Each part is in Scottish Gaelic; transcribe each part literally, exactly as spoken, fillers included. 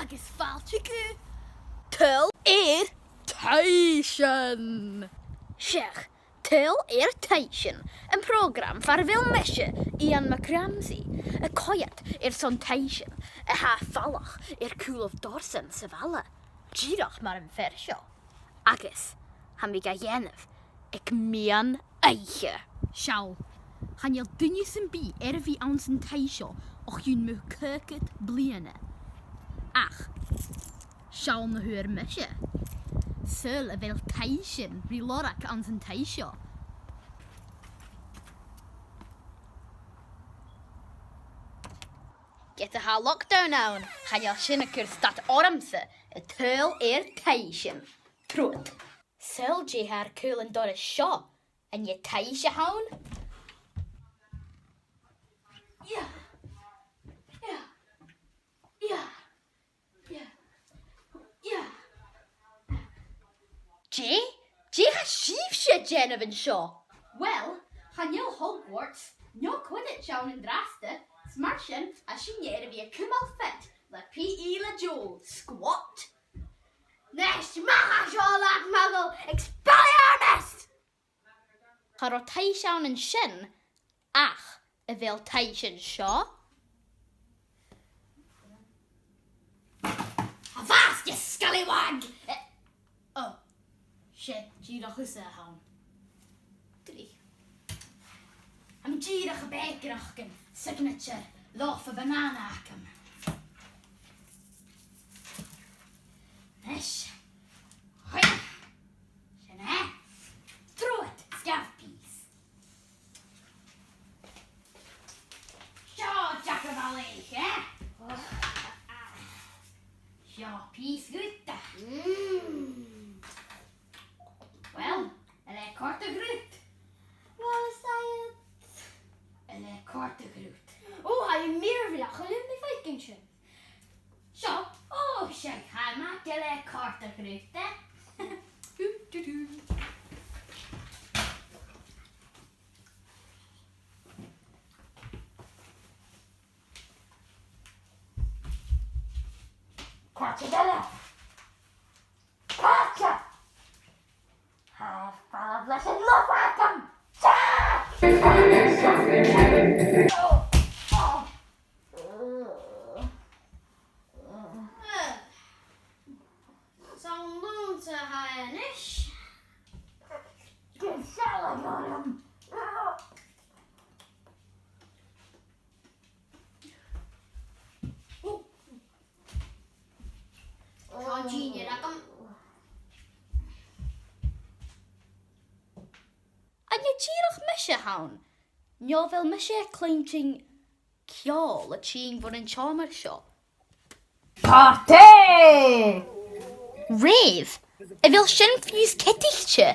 Agus fàilte gu Tadhal air Taibhsean! Seadh, Tadhal air Taibhsean, am prògram far a bheil mise, Iain MacRamsay, a' coimhead airson taibhsean a tha a' falach air cùlaibh dorsan sa bhaile, dìreach mar am fear seo. Agus tha mi ga dhèanamh aig meadhan-oidhche. Seall, chan eil duine sam bith air a bhith anns an taigh seo o chionn mu chòigead bliadhna. Ach seall na fhuair mise. Saoil a bheil taibhsean ri lorg anns an taigh seo? Ged a tha lockdown ann, chan eil sin a' cur stad ormsa a' tadhal air taibhsean. Trobhad. Saoil dè tha air cùl an dorais seo, an e taibhse a th' ann? Yeah. Yeah. Yeah. Yeah. Yeah. Dè? Dè tha sibhse a' dèanamh an seo? Well, chan eil Hogwarts, no Quidditch ann an-dràsta, 's mar sin, tha sinne air a bhith a' cumail fit le P E le Joe, squat. Nis, mach à seo, lad-mhagall, Expelliarmus! Cha robh taibhse ann an sin, ach a bheil taibhse an seo? Avast, you scallywag! Eh, oh, 's e dìreach thusa a th' ann. Dìreach. Tha mi dìreach a' bèicearachd an signature loaf of banana agam. Nis. Hoi. Sin e. Trobhad, 's gabh pìos. Seo, Jack of Alec, eh? Seo, pìos dhut. Mm. Well, a bheil e a' còrdadh riut? Well, is e... A bheil e a' còrdadh riut? Ò, tha e mìorbhaileach, chan eil mi a' faicinn sin. Seo, ò, seadh, tha e math gu bheil e a' còrdadh riut, eh? Dú, dú, dú. Càit a bheil e? Càit? Tha e a' falbh leis an lofa agam! San lùnsa a tha e a-nis. Tha dìnnear agam. An e dìreach mise a th' ann? No a bheil mise a' cluinntinn ceòl a' tighinn bhon an t-seòmar seo? Party! Rave? A bheil sin fiù 's ceadaichte?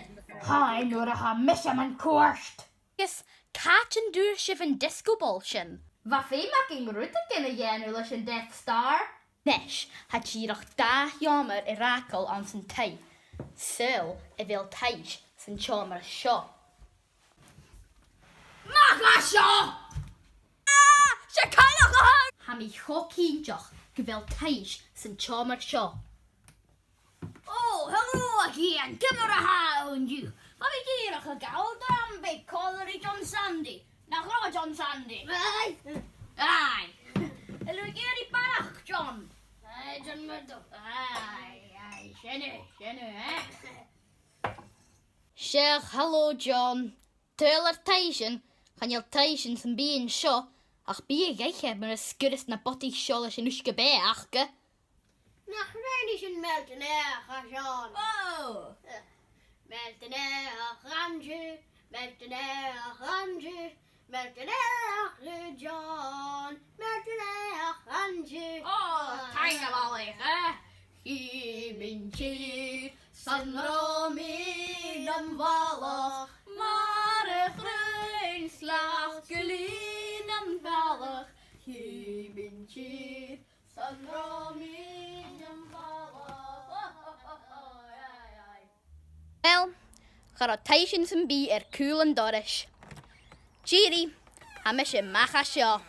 Tha, nuair a tha mise mun cuairt. Agus càit an d' fhuair sibh an disco ball sin? Bha feum againn rudeigin a dhèanamh leis an Death Star. Nis, tha dìreach dà sheòmar air fhàgail anns an taigh. Saoil a bheil taibhse san t-seòmar seo? Mach à seo! Ah! 'S e coileach a th' ann! Tha mi cho cinnteach gu bheil taibhse san t-seòmar seo. Ò, hello again, ciamar a tha thu an-diugh? Bha mi dìreach a' gabhail dram beag còmhla ri John Sandy. Nach robh, John Sandy? Aye. Aye. A bheil thu ag iarraidh barrachd, John? Aye, John Murdo. Aye, aye, sin e, sin e, eh? Seadh, hello, John. Tadhal air taibhsean, chan eil taibhsean sam bith an seo, ach bidh a dh'aithghearr mura sguireas na bodaich seo leis an uisge-beatha aca. Nach rinn sinn Meal do Naidheachd, a Sheáin? Ò! Eh, Meal do Naidheachd an-diugh, Meal do Naidheachd an-diugh, Meal do Naidheachd le John, Meal do Naidheachd an-diugh. Ò, taing a bhalaich, eh? Chì mi an tìr san robh mi nam bhalach, mar a chruinn sleachd gu linn nam bhalach. Chì mi an tìr san robh mi nam bhalach. Uill, cha robh taibhsean sam bith air cùl an dorais. Dìreach, tha mise a-mach à seo.